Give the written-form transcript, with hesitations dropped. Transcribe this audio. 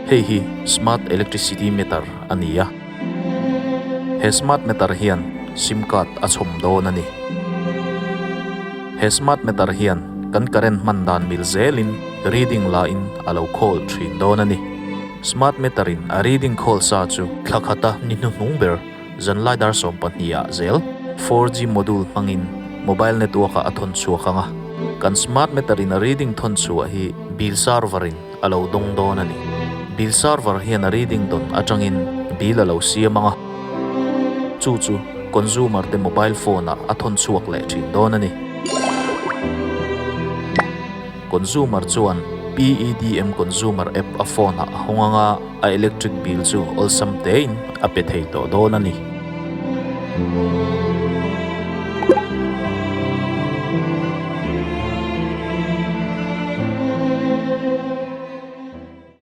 Hei hi Smart Electricity Meter a ni a. He Smart Meter hian sim card a chhawm dawn a ni. He Smart Meter hian kan current hman dan mil zelin reading la in a lo khawl thin dawn a ni. Smart Meter in a reading khawl sa chu thla khata ni hnuhnung ber Zanlai dar 12 ah zel 4G module hmangin mobile network ah a thawn chhuak ang a, kan smart meter in a reading thawn chhuah hi bill server in a lo dawng dawn a ni. Bill server hian a reading dawn atangin bill a lo siam ang a, chu chu consumer te mobile phone ah a thawn chhuak leh thin dawn a ni. Consumer chuan PEDM Consumer App a phone ah a hawng ang a, a electric bill chu awlsam tein a pe thei tawh dawn a ni.